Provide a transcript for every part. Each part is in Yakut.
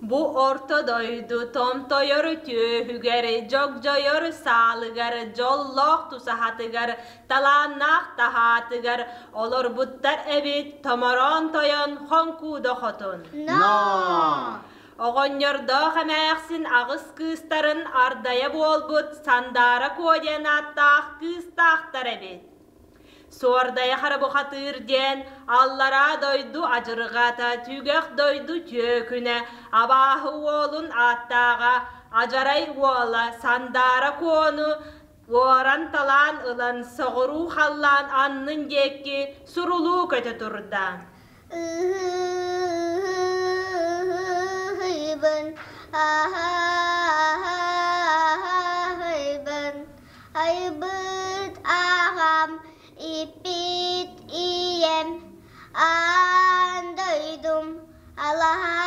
Бу орто дойду томтойор түөһүгэр, дьогдьойор саалыгар, дьоллоох тусаһатыгар, талааннаах таһаатыгар олорбуттар эбит томороон тойон Хоҥкууда хотун. Но! Оҕонньордоох эмээхсин аҕыс кыыстарын ардайа буолбут Сандаара Куо диэн ааттаах кыыстаахтар эбит. Суордайа Харабухатыыр диэн аллараа дойду адьырҕата, түгэх дойду түөкүнэ, абааһы уолун ааттааҕа Адьарай уола Сандаара Куону уоран-талаан ылан соҕуруу халлаан аннын диэки сурулуу көтө турда. Ыһыыбын, аһыыбын, айбыт аҕам, иппит ийэм, аан дойдум, алаһа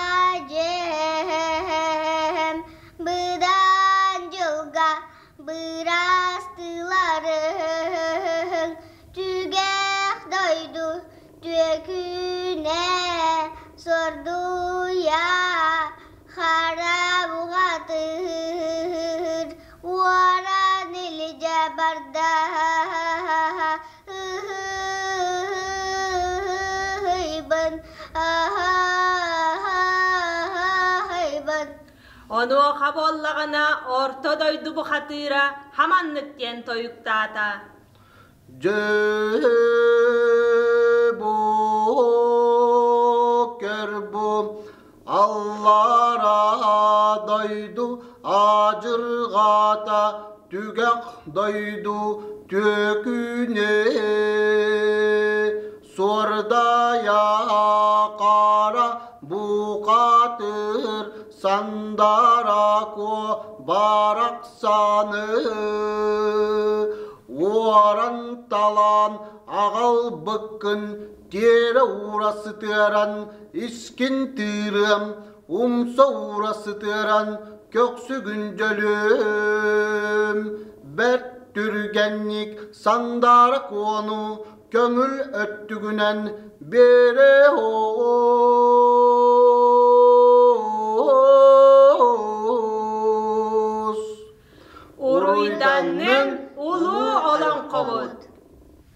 дьиэм, быдан дьылга бырастыыларыҥ, түгэх дойду Түөкүнэ сордуйа хара бухатыыр уоран илдьэ барда ыһыйбын аһыйбын Онуоха буоллаҕына орто дойду бухатыыра хаманнык диэн тойуктаата. Дьэ бу көр бу аллараа дойду адьырҕата түгэх дойду түөкүнэ суордайа хара бухатыр сандара куо барахсаны уоран талаан аҕалбыккын тиэрэ уура сытыаран искин тыырыам умса уура сытыаран көхсүгүн дьөлүөм бэрт түргэнник сандаара куону көҥүл өттүгүнэн биэрэ.